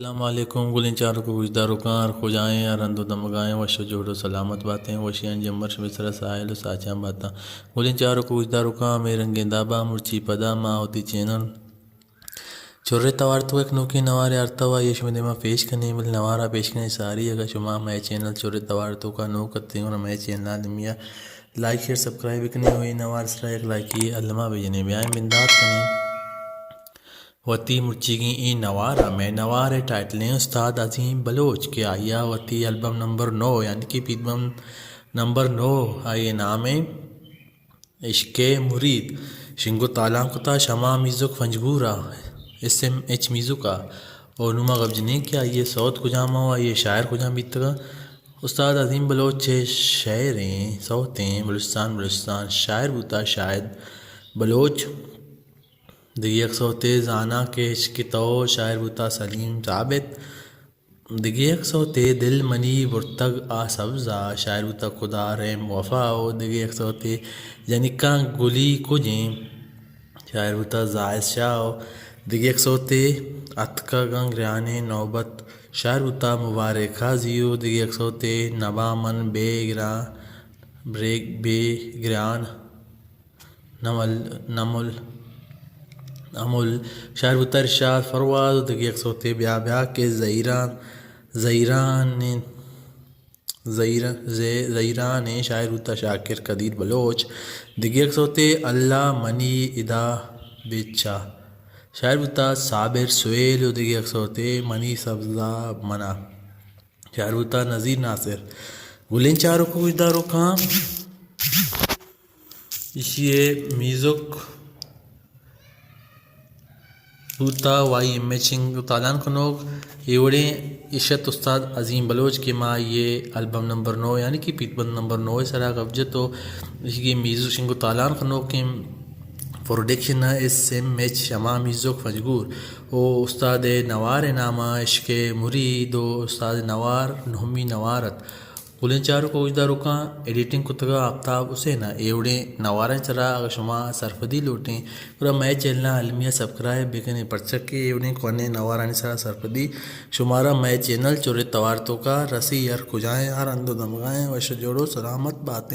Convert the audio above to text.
السلام علیکم۔ گلیں چاروک ءُ گوشداروکاں، ہر کجائیں، ہر ہند ءُ دمگائیں، وش ءُ جوڑ ءُ سلامت باتیں، وشیانی جمبر شمے سرا ساہیل ءُ ساچان باتاں۔ گلیں چاروک ءُ گوشداروکاں، ہمے رنگیں دابا مرچی پدا ما وتی چینل چرے توار توکا یک نوکیں نوارے آرتا ءُ آئی ءَ شمے دیما پیش کنیں، بلے نوارا پیش کنیں ساری، اگاں شما مئے چینل چرے توار توکا نوک اتیں، گڑا مئے چینل ءَ المی ءَ لائک، شیئر، سبسکرائب بکنیں ءُ اے نوار سرا یک لائکی الما بجنیں۔ بیائیں بندات کنیں وتی مرچیگیں اے نوار ءَ۔ مئے نوار ءِ ٹائٹل ایں استاد عظیم بلوچ کہ آئی ءَ وتی البم نمبر نو، یعنی کہ پیت بند نمبر نو، آئی ءِ نام ایں عشق ءِ مرید، شنگ ءُ تالان کتا شمع میوزک پنجگور ءَ، ایس ایم ایچ میوزک ءَ۔ ءُ نوں ما گپ جنیں کہ آئی ءِ سوت کجام ءُ آئی ءِ شاعر کجام بیتگاں۔ استاد عظیم بلوچ ءِ شعر ایں، سوت ایں بلوچستان بلوچستان، شاعر بوتا شاہد بلوچ۔ دگہ یک سوتے زاناں کہ عشق تو، شاعر بوتا سلیم ثابت۔ دگہ یک سوتے دل منی برتگ آ سبزا، شاعر بوتا خدا رحم وفا۔ ءُ دگہ یک سوتے جنکاں گلی کجیں، شاعر بوتا زاہد شاہ۔ ءُ دگہ یک سوتے اتکگاں گرانیں نوبت، شاعر بوتا مبارک قاضی۔ ءُ دگہ یک سوتے نباں من بے گران، بریک بے گران نمل، نمل، امل، شاعر بوتا ارشاد پرواز۔ ءُ دگہ یک سوتے بیا بیا کہ زہیران، زہیران، زہیر-، زہ-، زہیران ایں، شاعر بوتا شاکر قدیر بلوچ۔ دگہ یک سوتے اللہ منی ادا بچا، شاعر بوتا صابر سہیل۔ ءُ دگہ یک سوتے منی سبزا منا، شاعر بوتا نذیر ناصر۔ گلیں چاروک ءُ گوشداروکاں، ایشی ءِ میوزک بوتا وائی ایم ایچ شنگ ءُ تالان کنوک۔ اے وڑیں اش ات استاد عظیم بلوچ کہ ما آئی ءِ البم نمبر نو، یعنی کہ پیت بند نمبر نو ءِ سرا گپ جت ءُ ایشی ءِ میوزک شنگ ءُ تالان کنوکیں پروڈکشن ءَ ایس ایم ایچ شمع میوزک پنجگور۔ ءُ استاد ءِ نوار ءِ نام ءَ عشق ءِ مرید ءُ استاد ءِ نوار نہمی نوار ات۔ گلیں چاروک ءُ گوشداروکاں، ایڈیٹنگ کتگ ءَ آفتاب حسین ءَ۔ اے وڑیں نوارانی سرا اگاں شما سرپدی لوٹیں، گڑا مئے چینل ءَ المی ءَ سبسکرائب بکنیں، پرچا کہ اے وڑیں کوہنیں نوارانی سرا سرپدی شمارا مئے چینل چرے توار توکا رسی۔ ہر کجائیں، ہر ہند ءُ دمگائیں، وش ءُ جوڑ ءُ سلامت باتیں۔